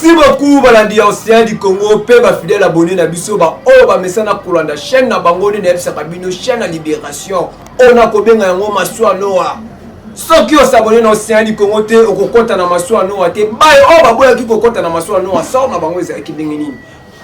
Merci beaucoup balandi ya Océan du Congo mpe ba fidèle abonné na biso ba oyo bamesana kolanda chaîne na bango nde nayebisaka bino chaîne ya libération oyo nakobenga yango masuwa noa. Soki osabone na Océan du Congo te, okokɔta na masuwa noa te. Baye oyo baboyaki kokɔta na masuwa noa, sort na bango ezalaki ndenge nini?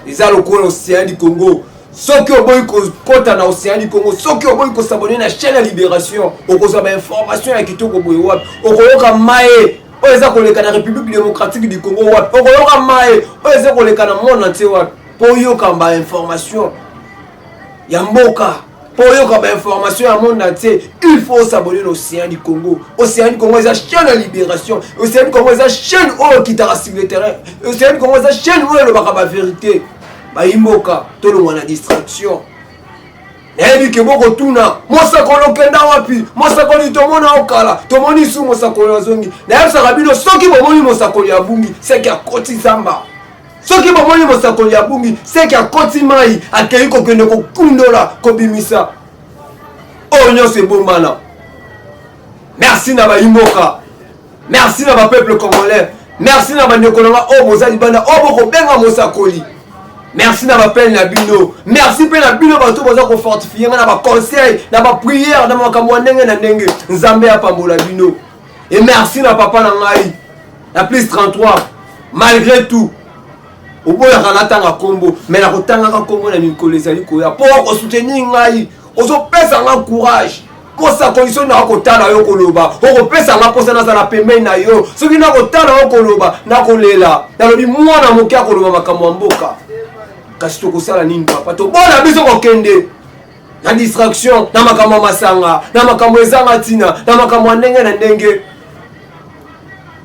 Eza lokola Océan du Congo. Soki oboyi kokɔta na Océan du Congo, soki oboyi kosabone na chaîne ya libération, okozwa bainformation ya kitoko boye wapi? Okoyoka maye oyo eza koleka na République démocratique du Congo wapi? Okoyoka maye oyo eza koleka na monde entier wapi? Mpo oyoka bainformation ya mboka, mpo oyoka bainformation ya monde entier, il faut s'abonner na Océan du Congo. Océan du Congo eza chaîne ya libération. Océan du Congo eza chaîne oyo ekitaka sur le terrain. Océan du Congo eza chaîne oyo elobaka bavérité. Bayimboka, tolongwa na distraction. Nayebi ke bokotuna mosakoli okenda wapi, mosakoli tomona okala, tomoni su mosakoli azongi. Nayebisaka bino, soki bomoni mosakoli abungi, seke akoti zamba. Soki bomoni mosakoli abungi, seke akoti mai, akei kokende kokundola, kobimisa oyo nyonso ebombana. Merci na bayimboka, merci na bapeuple congolais, merci na bandeko na nga oyo boza libanda, oyo bokobenga mosakoli. Merci na bapele na bino, merci mpe na bino bato boza kofortifie nga na baconseil, na baprière, na makambo ya ndenge na ndenge. Nzambe apambola bino. Et merci na papa na ngai na plus 33. Malgré tout oboyaka natanga nkombo, mais nakotangaka nkombo na mikolo ezali koya, mpo okosoutenir ngai, ozopesa nga courage. Mosakoli, soki nakotala yo koloba, okopesa nga mposa nazala pembeni na yo. Soki nakotala yo koloba, nakolela, nalobi mwana moke akoloba makambo ya mboka. Kasi tokosala nini, papa? Tobona biso kokende na distraction, na makambo ya masanga, na makambo ezanga ntina, na makambo ya ndenge na ndenge.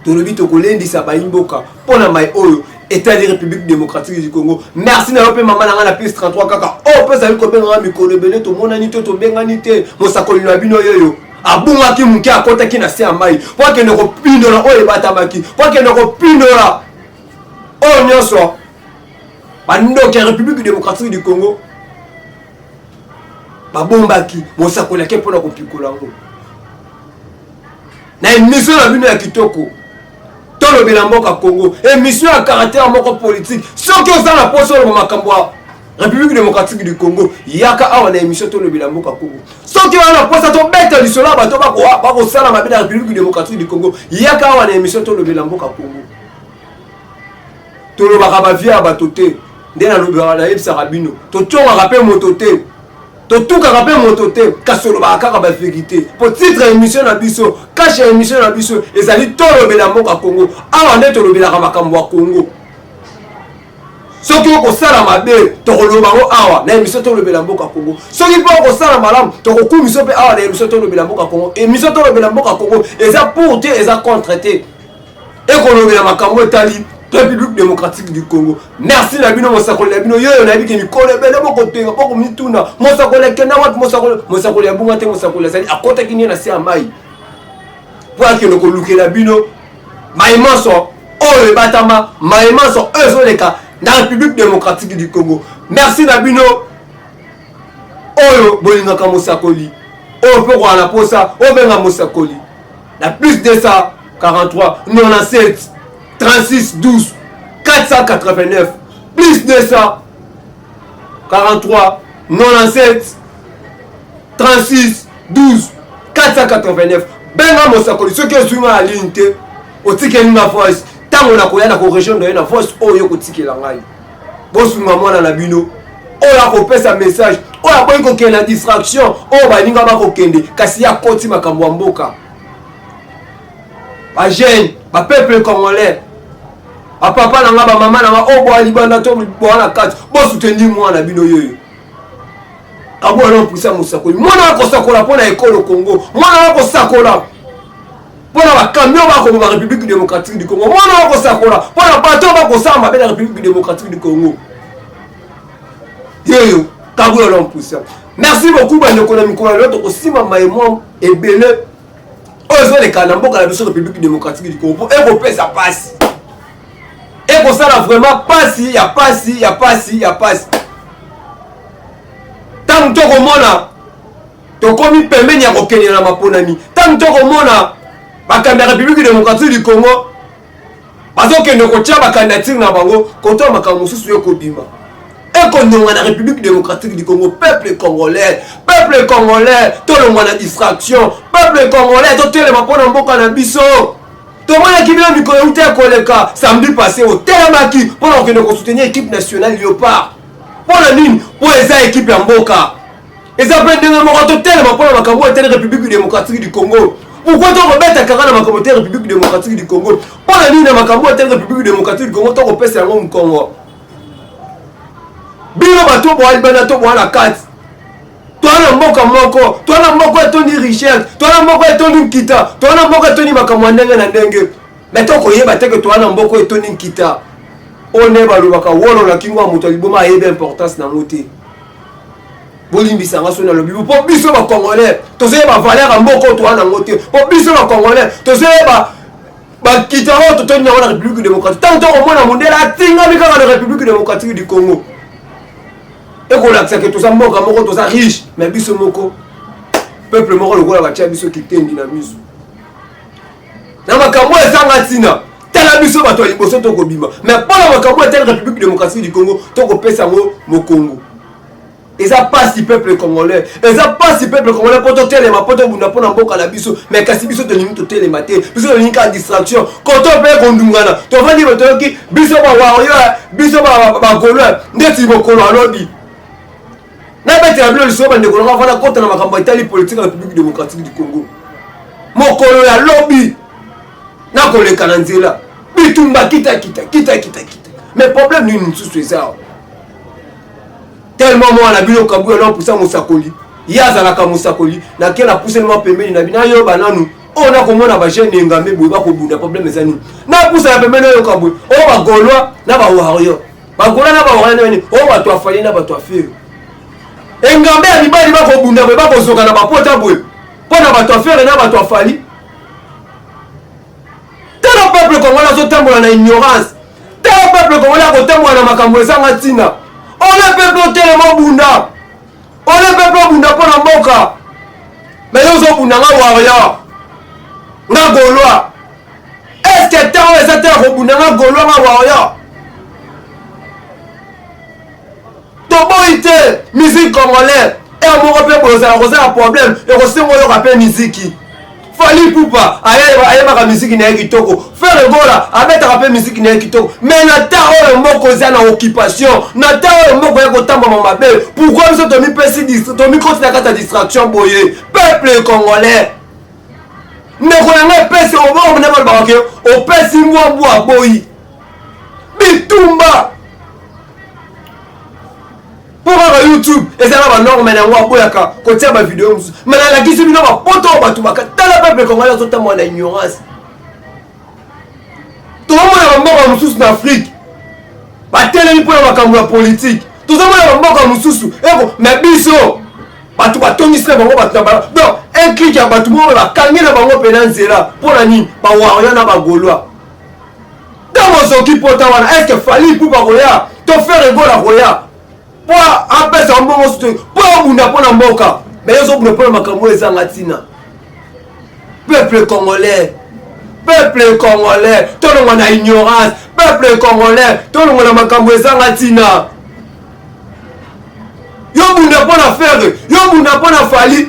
Tolobi tokolendisa bayimboka mpo na mai oyo etali République démocratique du Congo. Merci na yo mpe mama na ngai na plus 33 kaka oyo mpe ezali kobenganga mikolo ebele, tomonani te, tobengani te. Mosakoli na bino yoyo abungaki moke, akɔtaki na se ya mai mpo akende kopindola oyo ebatamaki, mpo akende kopindola oyo nyonso bandoki ya République démocratique du Congo babombaki. Mosakoli ake mpona kopikola yango na émission na bino ya kitoko Tolobela mboka Congo, émission ya caractère moko politique. Soki oza na poso oloba makambo ya République démocratique du Congo, yaka awa na émission Tolobela mboka Congo. Soki oza na posa tobeta lisolo ya bato bakosala mabe na République démocratique du Congo, yaka awa na émission Tolobela mboka Congo. Tolobaka bavie ya bato te. Nde nalobaka, nayebisaka bino, totongaka mpe moto te, totukaka mpe moto te, kasi olobaka kaka bavérité. Po titre ya émission na biso, cachet ya émission na biso ezali Tolobela mboka Congo. Awa nde tolobelaka makambo ya Congo. Soki okosala mabe, tokoloba yango awa na émission Tolobela mboka Congo. Soki mpe okosala malamu, tokokumisa mpe awa na émission Tolobela mboka Congo. Émission Tolobela mboka Congo eza pour te, eza contre te, ekolobela makambo etali République démocratique du Congo. Merci na bino. Mosakoli na bino yoyo, nayebi ke mikolo ebele bokotenga, bokomituna mosakoli akenda wapi. Mosakoli, mosakoli abunga te. Mosakoli azali, akɔtaki nie na se ya mai mpo akende kolukela bino maimanso oyo ebatama, maimanso oyo ezoleka na République démocratique du Congo. Merci na bino oyo bolingaka mosakoli, oyo mpe okoka na posa obenga mosakoli na plus 243 97 36 12 489, plus 243 97 36 12 489. Benga mosakoli. Soki ozwi nga na ligne te, otikeli nga voice. Ntango nakoya na korejoindre ye na voice oyo okotikela ngai. Bosunga mwana na bino oyo akopesa message, oyo aboyi kokende na distraction oyo baninga bakokende, kasi ye akoti makambo ya mboka. Bajeune, bapeuple congolais, bapapa na nga, bamama na nga oyo boya libanda to boya na kati, bosoutenir mwana bino yoyo kabwana mpusa mosakoli. Mwana akosakola mpo na ekolo Congo, mwana akosakola mpo na bakamion bakoboma République démocratique du Congo, mwana akosakola mpo na bato bakosala mabe na République démocratique du Congo. Yeyo Kabuya mpusa. Merci beaucoup, bandeko. Na mikolo lelo tokosimba mayemo ebele oyo ezoleka na mboka na biso République démocratique du Congo, mpo ekopesa pasi, ekosala vraiment pasi ya pasi ya pasi ya pasi. Ntango tokomona tokomi pembeni ya kokende na maponami, ntango tokomona bakambi ya République démocratique du Congo. Bazokende kotia ba candidature na bango kotoa makambo mosusu ekobima ekononga na République démocratique du Congo. Peuple congolais, peuple congolais, tolongwa na distraction. Peuple congolais, totelema mpo na mboka na biso. Tomonaki bino mikolo euti ya koleka, samedi passé otelemaki mpo na kokende kosoutenir équipe nationale Léopard. Mpo na nini? Mpo eza équipe ya mboka. Eza mpe ndenge moko totelema mpo na makambo oyo etali République démocratique du Congo. Pourquoi tokobeta kaka na makambo etali République démocratique du Congo? Mpo na nini na makambo oyo etali République démocratique du Congo tokopesa yango mokongo? Bino bato boa libanda to boa na kati, toa na mboka moko, toa na mboka etondi richesse, toa na mboka etondi nkita, toa na mboka etondi makambo ya ndenge na ndenge. Me tokoyeba te ke toa na mboka etondi nkita. Oyo nde balobaka wolo na kingo ya moto ya liboma ayebi importance na yango te. Bolimbisa nga soki nalobi, mpo biso bacongolais tozoyeba valeur ya mboka oyo toa nango te. Mpo biso bacongolais tozoyeba bakita oyo totondi yango na République démocratique. Ntango tokomona mondele atingami kaka na République démocratique du Congo, ekolakisa ke toza mboka moko toza riche. Mais biso moko peuple moko lokola batia biso kitendi na miso na makambo oyo ezanga ntina. Tala biso bato ya liboso tokobima, mais mpo na makambo oyo etali République démocratique du Congo tokopesa yango mokongo. Eza pasi peuple congolais, eza pasi peuple congolais, mpo totelema, mpo tobunda mpo na mboka na biso. Mais kasi biso tolingi totelema te, biso tolingi kaka distraction. Koto mpe kondungana, tovandi boye, toyoki biso bawarrior, biso bagaulois ndeti mokolo alobi nabetela bino lisolo. Bandeko nanga, vanda kota na makambo etali politique ya République démocratique du Congo. Mokolo ya lobi nakoleka na nzela, bitumba kita kita kita kita kita. Mais problème nini mosusu eza awa? Tellement mwana bino Kabuya na pusa mosakoli, ye azalaka mosakoli. Nake napusani mwa pembeni na bino, ayoba nanu oyo nakomona bajeune engambe boye bakobunda. Problème eza nini? Napusana pembeni, oyoka boye oyo bagaulois na bawarrior, bagaulois na bawarrior nani, oyo bato afali na bato afere. Engambe ya mibali bakobunda boye, bakozoka na bapota boye mpo na bato afere na bato afali. Tala peuple congolais azotambola na ignorance. Tala peuple congolais akotambola na makambo ezanga ntina. Ole peuple otelema obunda, ole peuple obunda mpo na mboka. Me yo ozobunda nga warrior, nga gaulois. Estce ntango eza te ya kobunda nga gaulois, nga warrior? Toboyi te musique congolais ere moko mpe boye ozala kozala problème, ekosenga oyoka mpe miziki. Fally Ipupa ayebaka miziki na ye kitoko, Ferre Gola abetaka mpe miziki na ye kitoko. Mais na ta oyo mboka eza na occupation, na ta oyo mboka ya kotambama mabe, pourquoi biso tomipesi, tomikoti na kati ya distraction boye? Peuple congolais, ndeko na ngai, epesi obongo nde balobaka ke opesi mbwa, mbwa boyi bitumba. Mpo kaka YouTube eza na banorme na yango, aboyaka kotia bavideo mosusu. Me nalakisi bino bapoto oyo bato baka. Tala peuple congolais azotambola na ignorance. Tozomona bamboka mosusu na Afrique batelemi mpona makambo ya politike, tozomona bamboka mosusu eko. Me biso bato batongisi na bango bato na bango, donc un clic ya bato moko bakangi na bango mpena nzela. Mpo na nini? Bawarrior na bagaulois. Ntango ozoki pota wana, estce Fally Ipupa koya to Ferre Gola koya mpo apesa mbongo sutu mpo obunda mpo na mboka? Me yo ozobunda mpo na makambo oyo ezanga ntina. Peuple congolais, peuple congolais, tolongwa na ignorance. Peuple congolais, tolongwa na makambo ezanga ntina. Yo bunda mpo na Ferre, yo bunda mpo na Fally.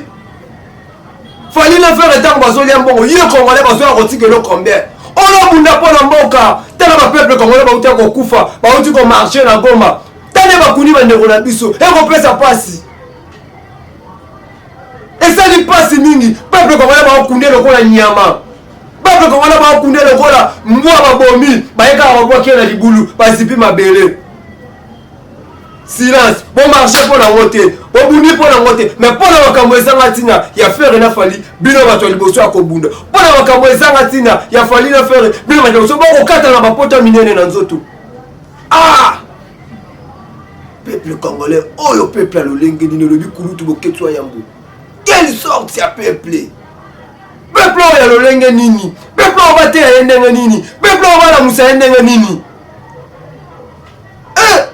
Fally na Ferre ntango bazolia mbongo, ye congolais bazoya kotikelo combien? Olobunda mpo na mboka. Tala bapeuple congolais bauti ya kokufa, bauti komarche na Goma. Tala bakuni bandeko na biso, ekopesa mpasi, esali mpasi mingi. Peuple congolais baokunde lokola nyama, peuple congolais baokunde lokola mbwa. Babomi baye kaka babwaki na libulu, bazipi mabele, silence. Bomarche mpo nango te, bobundi mpo nango te, mais mpo na makambo ezanga ntina ya Ferre na Fally, bino bato ya liboso ya kobunda. Mpo na makambo ezanga ntina ya Fally na Ferre, bino bato ya liboso bokokata na bapota minene na nzoto. Ah, peuple congolais oyo, peuple ya lolenge nini? Olobi kulutu Boketswa yambo, quelle sorte ya peuple? Peuple oyo ya lolenge nini? Peuple oyo bateya ye ndenge nini? Peuple oyo balamusa ye ndenge nini? Eh!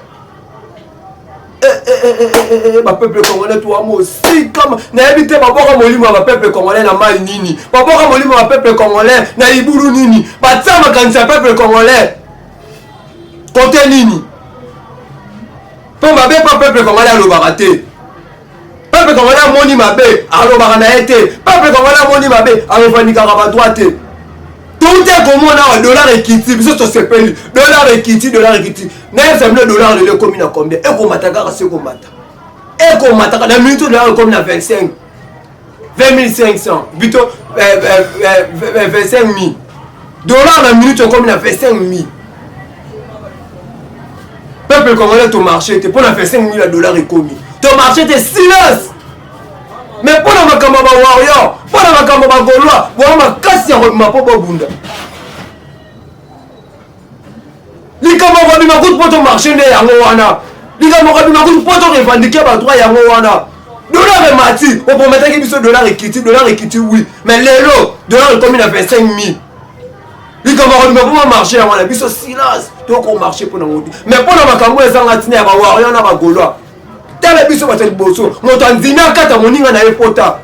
Eh, eh, eh, eh, eh, bapeuple congolais toa mosika. Nayebi te babwaka molimo ya bapeuple congolais na mai nini, babwaka molimo ya bapeuple congolais na libulu nini, batia makanisi ya peuple congolais kote nini, mpo mabe mpa peuple congolais alobaka te. Peuple congolais amoni mabe alobaka na ye te. Peuple congolais amoni mabe arevandikaka badroit te. Touti komona awa dollar ekiti, biso tosepeli, dollar ekiti, dollar ekiti. Nayebisa bino, dollar lelo ekomi na combien? Ekomata kaka, se ekomata, ekomataka na minute. Dollar ekomi na 25 20500, plutôt 25 000 dollar na minute, ekomi na 25 000. Peuple congolais, tomarche te mpo na 25 000 ya dollar ekomi, tomarche te, silence. Mais mpo na makambo ya bawarrior, mpo na makambo ya bagaulois, boa makasi ya kobima mpo bobunda. Likambo ya kobima kutu mpo tomarche nde yango wana, likambo ya kobima kutu mpo torevendiquer badroit yango wana. Dollar emati, oprometaki biso dollar ekiti, dollar ekiti, oui, mais lelo dollar ekomi na 25 000. Likambo ya kobima mpo bamarche yango wana, biso silence, tokomarche mpo nango te. Mais mpo na makambo ezanga ntina ya bawarrior na bagaulois, tala biso bato ya liboso. Moto andimi akata moninga na ye pota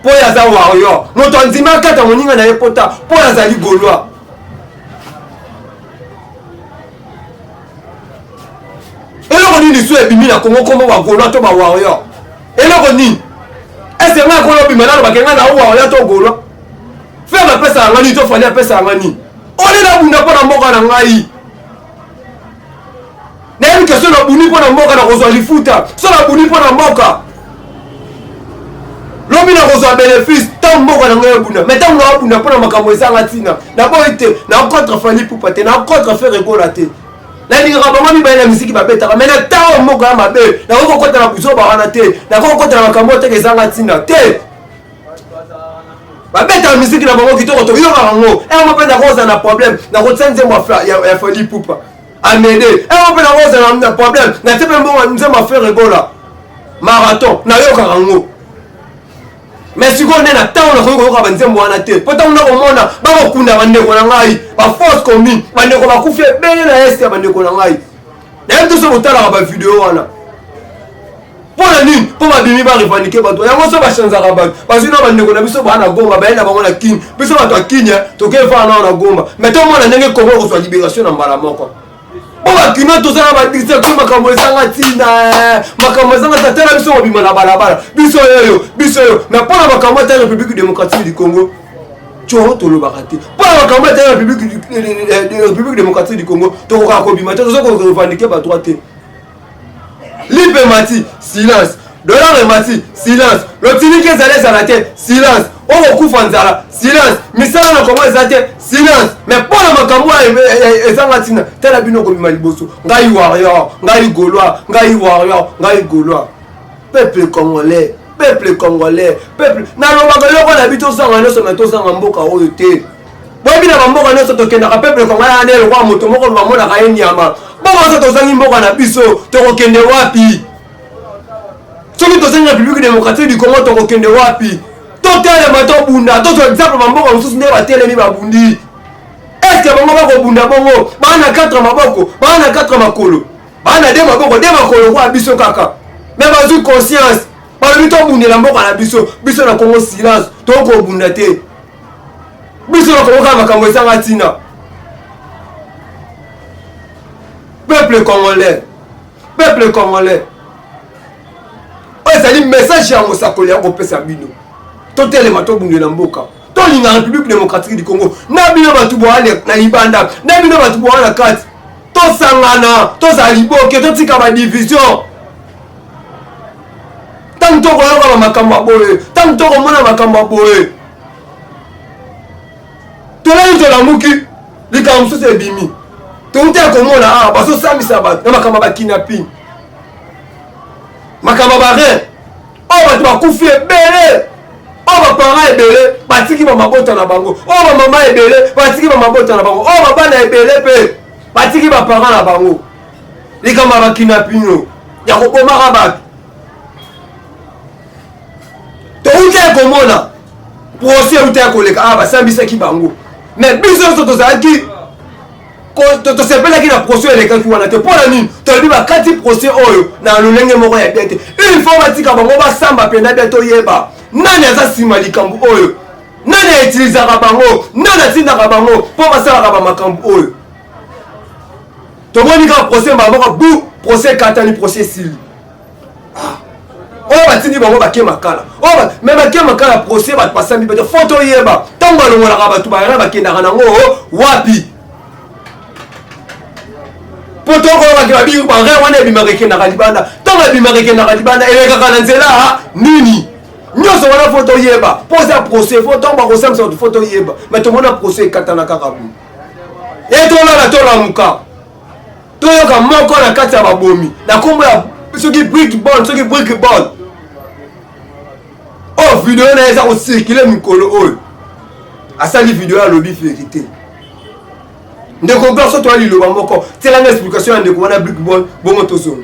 mpo oyo aza warrior, moto andimi akata moninga na ye pota mpo oyo azali gaulois. Eloko nini so ebimi na Kongo kombo bagaulois to bawarrior? Eloko nini ese ngai akolo obima nalobake ngai na warrior to gaulois? Ferre apesaka ngai nini to Fally apesaka ngai nini? Ole nabunda mpo na mboka na ngai. Nayebi ke so nabuni mpo na mboka, nakozwa lifuta. So nabuni mpo na mboka, lobi nakozwa bénéfice ntango mboka na ngai ebunda. Mais ntango naobunda mpo na makambo ezanga ntina, naboyi te. Na contre Fally Ipupa te, na contre Ferre Gola te, nalingaka bango mibale na misiki babetaka. Mais na ntango mboka ya mabe, nakoki kokɔta na buzoba wana te, nakoki kokɔta na makambo oyo teke ezanga ntina te. Babetaka misiki na bango kitoko, toyokaka yango. Yango mpe nakozala na problème, nakotia nzembo ya Fally Ipupa Amede. Yango mpe nakozala na problème, natie mpe mbongo nzembo ya Ferre Gola Marathon, nayokaka yango. Mais sikoyo nde na ntango nakoki koyoka banzembo wana te, mpo ntango nakomona bakokunda bandeko na ngai, baforce commune, bandeko bakufi ebele na este ya bandeko na ngai. Nayebi te so botalaka bavideo wana mpo na nini, mpo babimi barevendiquer bato yango. So bachanzaka bato, bazwi na bandeko na biso baa na Goma, baye na bango na Kini. Biso bato ya Kini tokefaa nao na Goma, mais tomona ndenge Kongo ekozwa libération na mbala moko. Mpo bakino toza na badistraction, makambo ezanga ntina, makambo ezanga ntina. Tala biso kobima na balabala, biso oyo, biso oyo. Mais mpo na makambo ata République démocratique du Congo, tio tolobaka te. Mpo na makambo ata République démocratique du Congo, tokokaka kobima te, toza korevendiquer badroit te. Lipe emati, silence. Dollar emati, silence. Lotiliki ezali ezala te, silence. Okokufa nzala, silence. Misala na Kongo eza te, silence. Mais mpo na makambo oyo ezanga ntina, tala bino kobima liboso: ngai warrior, ngai gaulois, ngai warrior, ngai gaulois. Peuple congolais, peuple congolais, peuple, nalobaka eloko na bi: tozanga nyonso, mais tozanga mboka oyo te. Boyebi, na bamboka nyonso tokendaka, peuple congolais ane lokola moto moko bamonaka ye nyama. Bongo so tozangi mboka na biso, tokokende wapi? Soki tozangi République démocratique du Congo, tokokende wapi? Totelema, tobunda, tozwa exemple bamboka mosusu nde batelemi, babundi. Est-ce bango bakobunda bongo? Baa na 4 maboko, baa na 4 makolo, baa na de maboko, de makolo kwa biso kaka, mais bazwi conscience, balobi tobundela mboka na biso. Biso na Kongo, silence, tokobunda te. Biso na Kongo kaka makambo ezanga ntina. Peuple congolais, peuple congolais, oyo ezali message ya mosakoli ya kopesa bino: totelema, tobundela mboka, tolinga République démocratique du Congo. Na bino bato boa na libanda, na bino bato boa na kati, tosangana, tozala liboke, totika badivision. Ntango tokoyoka bamakambo ya boye, ntango tokomona makambo ya boye, tolali, tolamuki, likambo mosusu ebimi. Touti ya komona awa bazosambisa bato na makambo ya bakidnapping, makambo ya barin oyo bato bakufi ebele, oyo baparent ebele batiki bamabota na bango, oyo bamama ebele batiki bamabota na bango, oyo babana ebele mpe batiki baparent na bango. Likambo ya bakidnapping oyo ya kobomaka bato, touti ya komona procès euti ya koleka awa, basambisaki bango. Mais biso nyonso tozalaki Tosepelaki na procès elekaki wana te. Mpo na nini? Tolobi bakati procès oyo na lolenge moko ya bien te. Il faut batika bango basamba mpenza bien, toyeba nani aza nsima likambo oyo, nani autilisaka bango, nani atindaka bango mpo basalaka bamakambo oyo. Tomoni kaka procès mbala moko bu, procès ekatani, procès esili. Ah. Oyo batindi bango bake makala oyo me bake makala, procès bato basambi bete. Fo toyeba ntango balongolaka bato bayana bakendaka nango wapi, mpo tokolobaki babi barin wana ebimaka ekendaka libanda. Ntango ebimaka ekendaka libanda, elekaka na nzela nini? Nyonso wana fo toyeba, mpo eza procès. Fo ntango bakosambisa bato, fo toyeba. Me tomona procès ekatana kaka bu e, tolala tolamuka, toyoka moko na kati ya babomi na nkombo ya soki brick bon, soki brick bon oyo video na ye eza kocirculer mikolo oyo. Asali video, alobi vérité. Ndeko garçon, toya liloba moko, tielanga explication ya ndeko wana brick bon, bongo tozonga.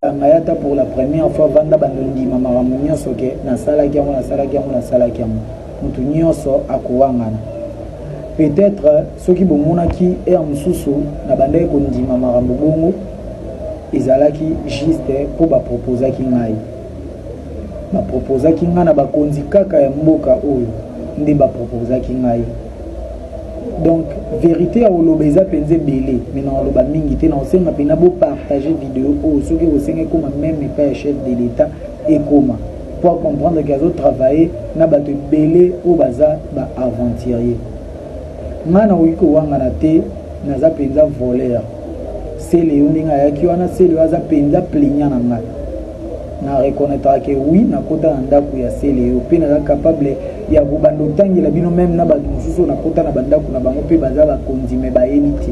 Ngai ata pour la première fois vanda bando ndima makambo nyonso ke nasalaki yango, nasalaki yango, nasalaki yango. Motu nyonso akowangana. Peut-être soki bomonaki heure mosusu na bandaki kondima makambo bongo, ezalaki juste mpo baproposaki ngai, baproposaki ngai na bakonzi kaka ya mboka oyo nde baproposaki ngai. Donc vérité ya koloba eza mpenza ebele, me na koloba mingi te. Na kosenga mpenza bopartage video oyo, soki ekosenga ekóma même epai ya chef de l'État, ekóma po acomprendre ke azotravaille na bato ebele oyo baza baaventurier. Ngai nakoki kowangana te, naza mpenza voleur. Sele yo ndenge ayaki wana, Sele oyo aza mpenza plaignant na ngai, na reconnaîtraka ke oui, nakota na ndako ya Sele yo, mpe naza capable ya kobanda otangela bino même na bato mosusu oyo nakota na bandako na bango mpe baza bakonzi, me bayebi te.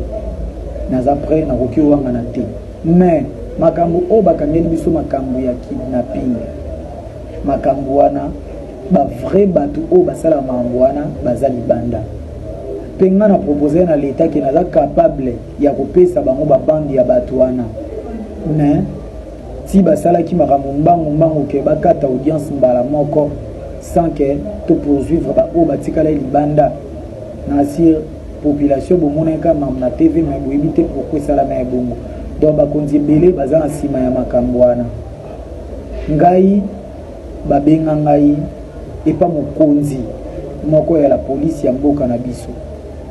Naza prêt, nakoki owangana te. Mais makambo oyo bakangeli biso, makambo ya kidnapping, makambo wana, bavrai bato oyo basalaka makambo wana baza libanda. Mpe ngai na propose na leta ke naza capable ya kopesa bango babandi ya bato wana, mais ti basalaki makambo mbangu mbangu ke bakata audience mbala moko sans ke to poursuivre baoyo batikala libanda. Na assure population, bomonaki kaka makambo na TV, mais boyebi te pourquoi esalama ya bongo. Donc bakonzi ebele baza na nsima ya makambo wana. Ngai babenga ngai epa mokonzi moko ya la police ya mboka na biso.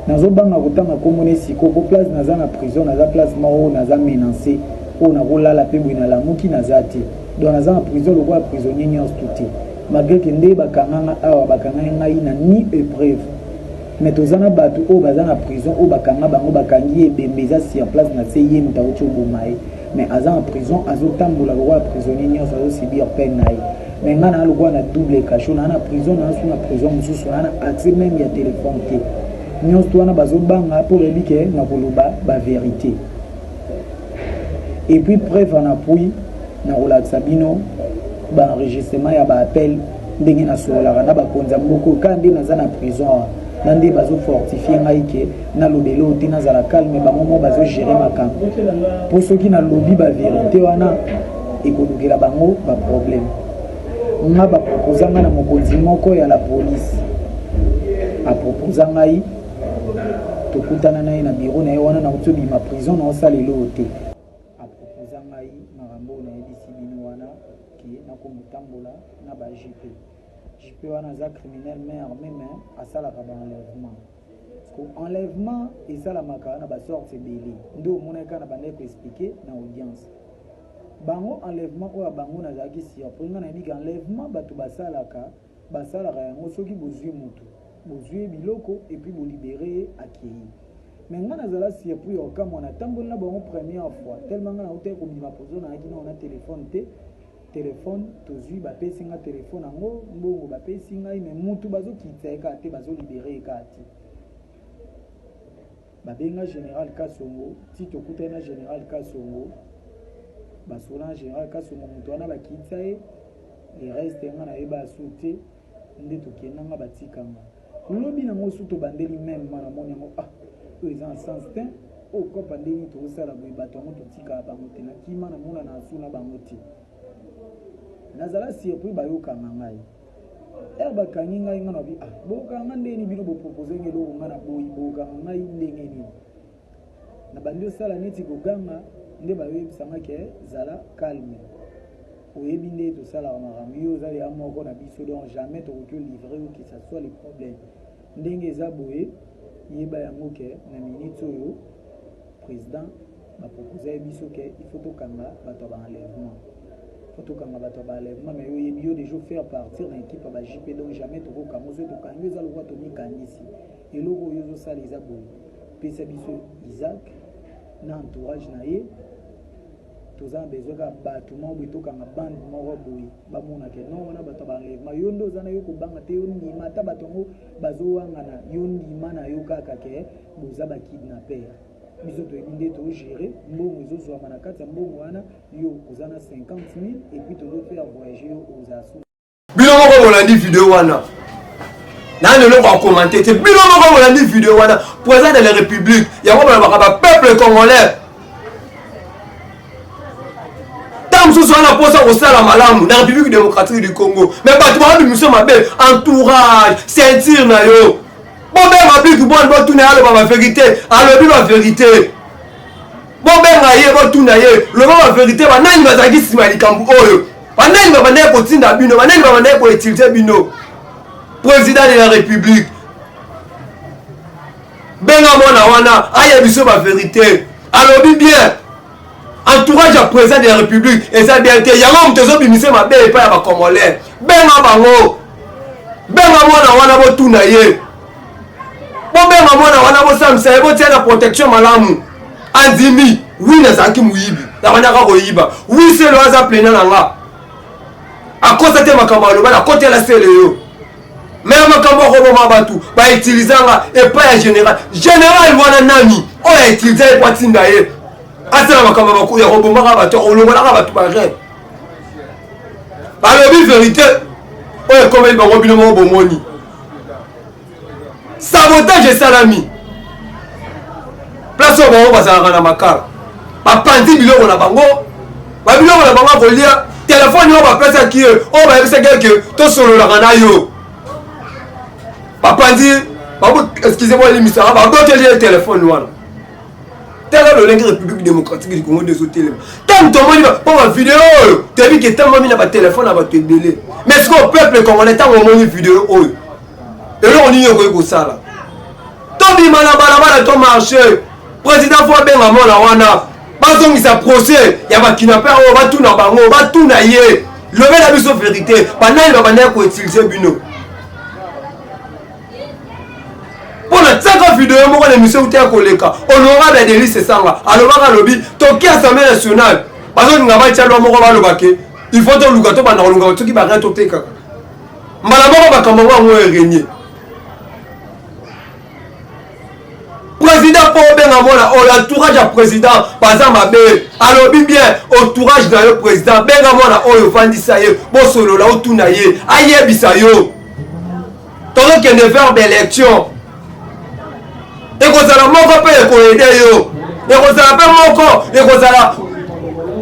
Nazobanga kotanga kombo na esiko po place naza na prison, naza place moko oyo naza menance, oyo nakolala mpe boye nalamuki naza te. Donc naza na prison lokola prisonnier nyonso tu te, malgré ke nde bakanganga awa, bakangaki ngai na ni épreuve. Mais toza na bato oyo baza na prison oyo bakanga bango, bakangi ye, ebembe eza sur place na se, ye moto auti oboma ye, mais aza na prison, azotambola lokola prisonnier nyonso, azosubir peine na ye. Mais ngai naa lokola na double cachot, naa na prison, naa su na prison mosusu, naa na accès même ya telefone te. Nyonso to wana bazobanga mpo bayebi ke na koloba bavérité. Et puis preuve en appui, nakolakisa bino baenregistrement ya baappel ndenge nasololaka na bakonzi ya mboka oyo, kaka nde naza na prison awa, na nde bazofortifie ngai ke nalobela oyo te, nazala calme, bango moko bazogere makambo, mpo soki nalobi baverité wana ekolukela bango baproblème. Nga baproposa ngai na mokonzi moko ya la police, aproposa ngai tokutana na ye na biro na ye wana. Nauti obima prison, naosala eloko te. Aproposa ngai makambo oyo nayebisi bino wana ke nakomotambola na ba GP. GP wana aza criminel main armée, mais asalaka baenlèvement, parce que enlèvement esalamaka na basorte ebele. Nde omonaki kaka na bandaki koexpliquer na audience bango enlèvement oyo ya bango. Nazalaki surpris. Ngai nayebi ke enlèvement bato basalaka, basalaka yango soki bozwi motu, bozwi ye biloko et puis bolibérer ye, akei. Mais ngai nazala surpris ya okamwa. Natamboli na bango première fois, tellement ngai nautaki kobima prison, nayaki nao na telefone te. Telefone tozwi, bapesi nga telefone yango, mbongo bapesi ngai, mais mutu bazokitisa ye kaka te, bazolibérer ye kaka te. Babenga général Kasongo, ti tokutani na général Kasongo, basola na général Kasongo, moto wana bakitisa ye. Le reste nga nayeba asu te. Nde tokendanga, batikanga. Lobi nango su tobandeli même ma, namoni yango, ah, oyo eza na sens te, oyo kopa ndenge tozosala boye. Bato yango totikaka bango te. Nakima, namona na asu na bango te. Nazala surpris, bayokanga ngai. Heure bakangi ngai, ngai nabi ah, bokanga ndenge nini? Bino bopropose ngai eloko ngai naboyi, bokanga ngai ndenge nini? Na bandi osala neti koganga, nde bayoyebisa ngai ke zala calme, oyebi nde tosalaka makambo, yo oza ya moko na biso, donc jamais tokoki olivre yo, que ça soit le problème ndenge eza boye. Yeba yango ke na minute oyo président bapropose ye biso ke il faut tokanga bato ya baenlèvement, faut tokanga bato ya baenlèvement, mais yo oyebi, yo déjà faire partir na équipe ya ba JP, donc jamais tokokanga. Soki tokangi, eza lokola tomikangisi. Eloko oyo ozosala eza boye: pesa biso Isaac na entourage na ye, toza na besoin kaka bato moko boye, tokanga bande moko boye, bamona ke non, wana bato ya baenlèvement. Yo nde oza na yo, kobanga te, yo ndima. Ata bato yango bazowangana, yo ndima na yo kaka ke boza bakidnapper. Biso toyebi nde togere mbongo ezozwama na kati ya mbongo wana, yo oza na 50 000 et puis tozofaire voyager yo, ozala su. Bino moko bolandi video wana, nani eloko akomante te. Bino moko bolandi video wana. Président de la République, yango balobaka bapeuple congolais, ntango mosusu wana mposa kosala malamu na République démocratique du Congo, mais bato bakobimiso mabe, entourage, ceinture na yo. Bobenga Big Bon, botuna ye, aloba bavérité. Alobi bavérité, bobenga ye, botuna ye, loba bavérité. Banani bazalaki nsima ya likambo oyo? Banani babandaki kotinda bino? Banani babandaki koutiliser bino? Président de la République, benga mwana wana, ayebi biso bavérité. Alobi bien, entourage ya président de la République eza bien te, yango moto ezobimise mabe epai ya bacongolais. Benga bango, benga mwana wana, botuna ye. Bobenga mwana wana, bosambisa ye, botia na protection malamu. Andimi: oui, nazalaki moyibi, nabandaka koyiba. Oui, selo aza plena na nga, akosa te. Makambo aloba, nakotela sele yo, me makambo akoboma bato, bautiliser nga epai ya général. Général wana nani oyo autiliser ye po atinda ye asala makambo ya kobomaka bato, akolongolaka bato barein? Balobi vérité oyo ekomeli bango. Bino moko bomoni sabotage esalami place oyo bango bazalaka na Makala. Bapanzi biloko na bango, babiloko na bango ya kolia, telefone oyo bapesaki ye, oyo bayebisaki eke tosololaka na yo. Bapanzi, excusez moi, elimisaka, baboteli ye telefone wana. Tala lolenge République démocratique du Congo nde ezotelema. Ntango tomoni mpo bavideo oyo, toyebi ke etambwami na batelefone ya bato ebele. Mais sikoyo, peuple congolais, ntango omoni video oyo, eloko nini okoki kosala? Tobima na balabala, to marche. Président faut abenga mwana wana, bazongisa procès ya bakidnapper oyo, batuna bango, batuna ye: lobela biso vérité, banani babandaki koutiliser bino? Mpo na tiaka video moko na émission uti ya koleka, honorable Delly Sesanga alobaka, alobi toki Assemblée nationale, bazolinga batia loi moko, balobake il faut toluka, tobanda kolunga soki barein totekaka mbala moko. Makambo yango erenie. Président mpo obenga mwana oyo, entourage ya président baza mabe. Alobi bien, entourage na yo. Président, benga mwana oyo, ofandisa ye, bosolola, otuna ye, ayebisa yo. Tozokende vers baélection, ekozala moko mpe ekoaider yo, ekozala mpe moko, ekozala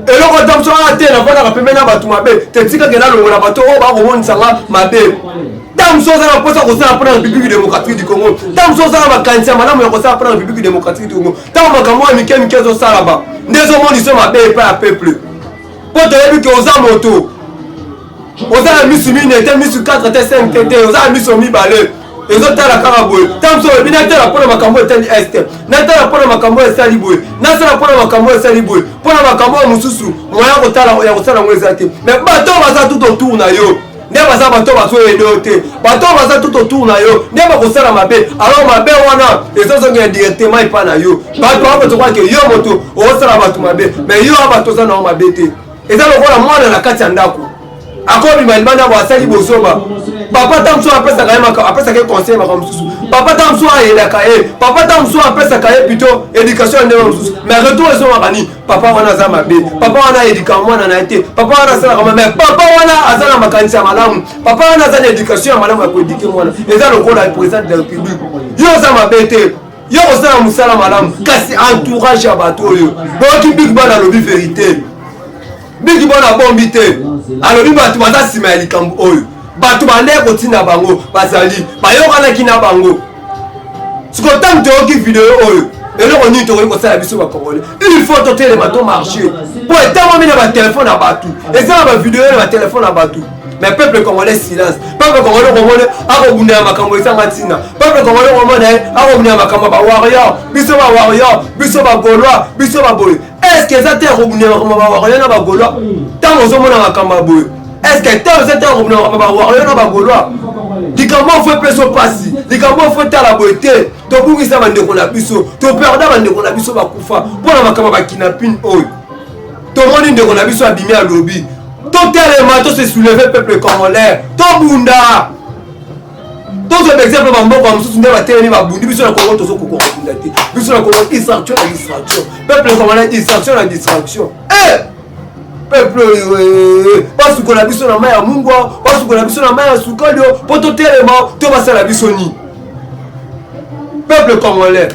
eloko ta mosu wana te. Navandaka pembeni na bato mabe te, tikake nalongola bato oyo bakomonisanga mabe. Ntango mosusu oza na mposa kosala mpona République démocratique du Congo, ntango mosusu oza na makanisi ya malamu ya kosala mpona République démocratique du Congo, ntango makambo oyo mike mike ezosalama nde ezomonisa mabe epai ya peuple. Mpo toyebi ke oza moto, oza na misu mine te, misu 4 te, 5 te te, oza na miso mibale ezotala kaka boye. Ntango mosusu olobi: natala mpona makambo etali este, natala mpona makambo oyo esali boye, nasala mpona makambo oyo esali boye, mpona makambo oyo mosusu. Moya kotala ya kosala yango eza te. Mais bato oyo baza tout autour na yo nde baza bato bazoaider yo te. Bato oyo baza tout autour na yo nde bakosala mabe. Alors mabe wana ezozongela directement epa na yo. Bato bakotokwake yo moto okosala bato mabe, mais yo bato oza nango mabe te. Eza lokola mwana na kati ya ndako, akobima libanda bo asali bozoba. Papa ntango mosusu apesaka ye, apesaka ye conseil makambo mosusu. Papa ntango mosusu ayelaka ye, papa ntango mosusu apesaka ye plutôt éducation ya ndenge mosusu. Mais retour ezongaka nini? Papa wana aza mabe, papa wana aéduquaka mwana na ye te, papa wana asalaka mabe. Papa wana aza na makanisi ya malamu, papa wana aza na éducation ya malamu ya koéduquer mwana. Eza lokola président de la République, yo oza mabe te, yo kosala mosala malamu, kasi entourage ya bato oyo boyoki. Big Bon alobi vérité, Big Bon abombi te, alobi bato baza nsima ya likambo oyo. Bato bandaki kotinda bango bazali bayokanaki na bango. Sikoyo ntango toyoki video oyo, eloko nini tokoki kosala biso bacongolais? Il faut totelema, tomarche, mpo etangwami na batelefone ya bato, eza na bavideo na batelefone ya bato. Mais peuple congolais, silence. Peuple congolais komona akobunda ya makambo ezanga ntina. Peuple congolais komona ye akobunda ya makambo ya bawarrior, biso bawarrior, biso bagaulois, biso baboye. Est ce que eza te ya kobunda ya makambo ya bawarrior na bagaulois? Ntango ozomona makambo ya boye, est ce que ntango eza te ya kobunda makambo ya bawarrior na bagaulois? Likambo ofo epesa mpasi, likambo ofo etala boye te. Tobungisa bandeko na biso, toperda bandeko na biso, bakufa mpo na makambo ya bakidnapping oyo. Tomoni ndeko na biso abimi, alobi totelema, tose soulever, peuple congolais, tobunda, tozwa baexemple bamboka mosusu nde batelemi, babundi. Biso na Congo tozokoka kobunda te. Biso na Congo, distraction na distraction. Peuple congolais, distraction na distraction. Eh! Peuple oyo, eh, basukola biso na mai ya mungwa, basukola biso na mai ya sukali mpo totelema to basala biso nini? Peuple congolais,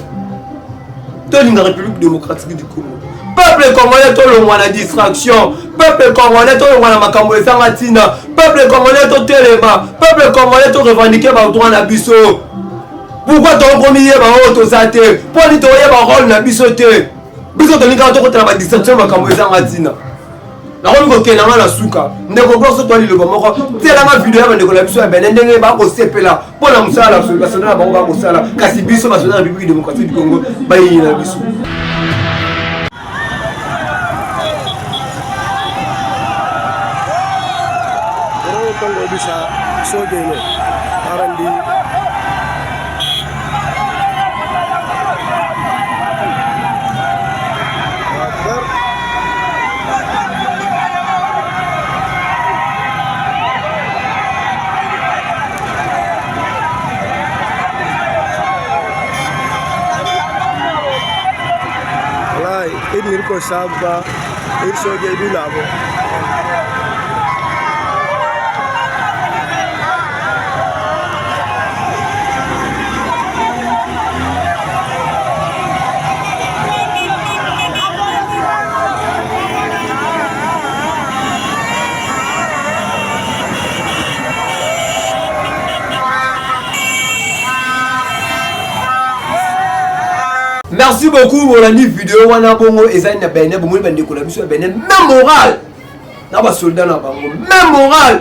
tolinga République démocratique du Congo. Peuple congolais, tolongwa na distraction. Peuple congolais, tolongwa na makambo ezanga ntina. Peuple congolais, totelema. Peuple congolais, torevendiquer badroit na biso. Pourquoi tokomi yeba oyo toza te? Mpo nini tokoyeba role na biso te? Biso tolingaka tokotala badistraction, makambo ezanga ntina. Nakomi kokende nga na suka. Ndeko Gorso, toa liloba moko, tielanga video ya bandeko na biso ya Benin, ndenge bakosepela mpo na mosala basoda na bango bakosala, kasi biso basoda na République démocratique du Congo bayini na biso. Kongo bisa sojeno arandi. Wallahi ir ko sabba ir soje du labo. Merci beaucoup. Bolandi video wana bongo, ezali na Benin. Bomoni bandeko na biso ya Benin, même moral na basoldat na bango, même moral,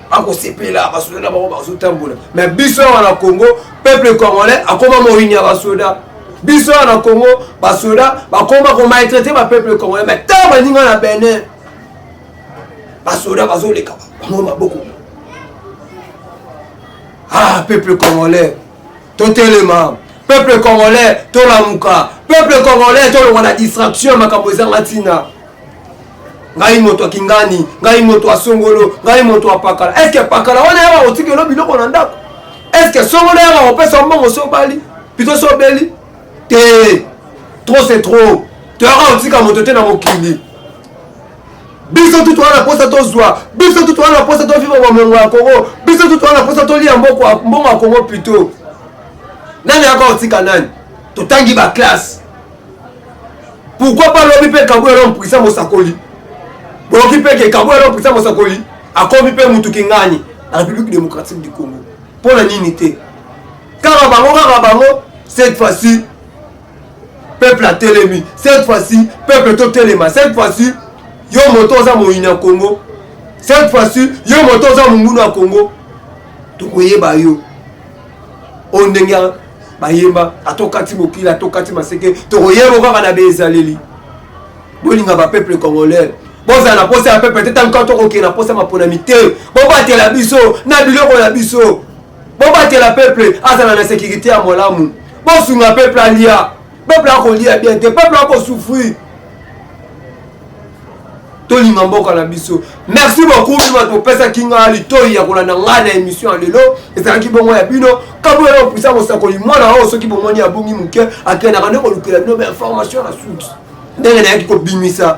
bakosepela, basoda na bango bazotambola. Mais biso awa na Congo, peuple congolais akoma moyini ya basoda. Biso awa na Congo, basoda bakoma komaltraite bapeuple congolais. Mais ntango baninga na Benin, basoda bazoleka bango maboko. Ah, peuple congolais, totelema. Peuple congolais, tolamuka. Peuple congolais, tolongwa na distraction, makambo ezanga ntina. Ngai moto akingani, ngai moto asongolo, ngai moto apakala. Eske pakala wana yaka kotikelo biloko na ndako? Eske songolo yaka kopesa mbongo so obali plutôt so obeli te? Trop c'est trop. Toyaka kotika moto te na mokili. Biso tu toza na mposa tozwa, biso tu toza na mposa tovivre bomengo ya Kongo, biso tu toza na mposa tolia mbongo ya Kongo plutôt. Nani ayaka kotika nani? Totangi baklasse, pourquoi pas lobi mpe Kabuya l'homme puissant mosakoli? Boyoki mpe ke Kabuya l'homme puissant mosakoli akomi mpe mutu kingani na République démocratique du Congo. Mpo na nini te kaka bango, kaka bango? Cette fois-ci peuple atelemi, cette fois-ci peuple totelema. Cette fois-ci yo moto oza moyini ya Congo, cette fois-ci yo moto oza mongunu ya Congo, tokoyeba yo. Oyo ndenge bayemba, atokati mokili, atokati maseke, tokoyeba kaka na bezaleli. Bolinga bapeuple congolais, bozala na posa ya peuple te. Ntango tokokende na posa maponami te, bobatela biso na biloko na biso, bobatela peuple azala na sécurité ya malamu, bosunga peuple alia. Peuple akolia bien te, peuple akosouffrir. Tolinga mboka na biso. Merci beaucoup bino bato bopesaki nga litoi ya kolanda ngai na émission ya lelo. Ezalaki bongo ya bino Kabuya Opusa mosakoli. Mwana oyo soki bomoni abungi moke, akendaka nde kolukela bino bainformation na source. Ndenge nayaki kobimisa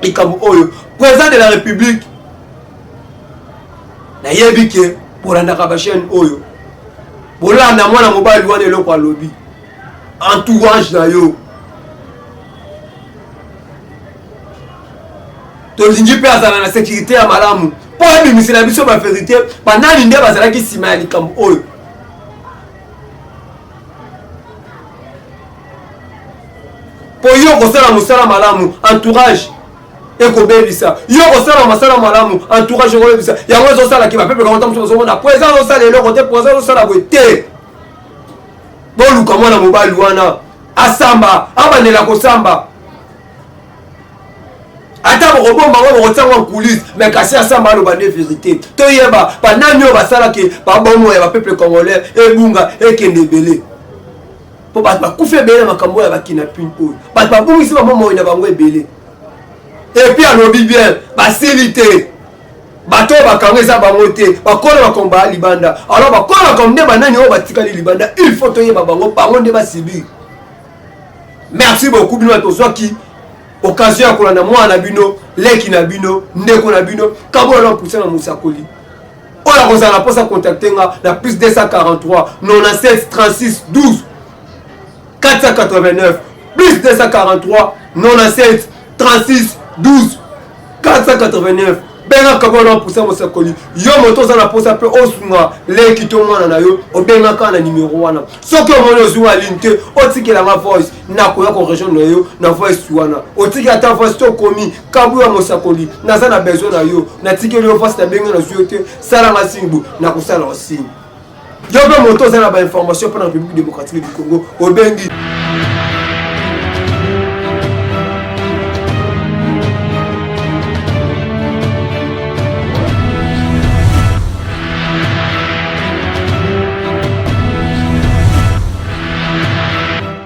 likambo oyo, président de la République, nayebi ke bolandaka bachaîne oyo, bolanda mwana mobali wana eloko alobi. Entourage na yo, tolingi mpe azala na sécurité ya malamu. mpo abimisela biso baverité, banani nde bazalaki nsima ya likambo oyo. Mpo yo kosala mosala malamu, entourage ekobebisa yo. Kosala mosala malamu, entourage ekobebisa. Yango ezosalaki bapepe kango. Ntango mosusu bazomona président azosala eloko te, président azosala boye te. Boluka mwana mobali wana asamba, abandela kosamba. Ata bokobomba ngo, bokotia ngo en coulisse, mais kasi asamba, aloba nde vérité, toyeba banani oyo basalaki babomo ya bapeuple congolais ebunga, ekende ebele. Mpo bato bakufi ebele na makambo oyo ya bakidnapping oyo, bato babungisi bamomoi na bango ebele. Et puis alobi bien, basili te. Bato oyo bakanga eza bango te, bakolo bakombo baya libanda. Alors bakolo bakombo nde banani oyo batikali libanda? Il faut toyeba bango, bango nde basibir. Merci beaucoup bino bato ozwaki occasion ya kolanda mwana na bino, leki na bino, ndeko na bino, Kabola na pusa na mosakoli. Oyo akozala na mposa, contacte nga na plus 243 97 36 12 489, plus 243 97 36 12 489. Benga Kabola na pusa mosakoli. Yo moto oza na mposa mpe osunga leki to mwana na yo, obengaka na nimero wana. Soki omoni ozwi ligne te, otikelanga voice, nakoya korejoindre yo na voice wana. Otiki ata voice to okomi: "Kabuya mosakoli, naza na besoin na yo, natikeli yo voice, nabenge, nazwi yo te, salanga signe." Bu nakosala yo signe. Yo mpe moto oza na bainformation mpo na République démocratique du Congo, obengi.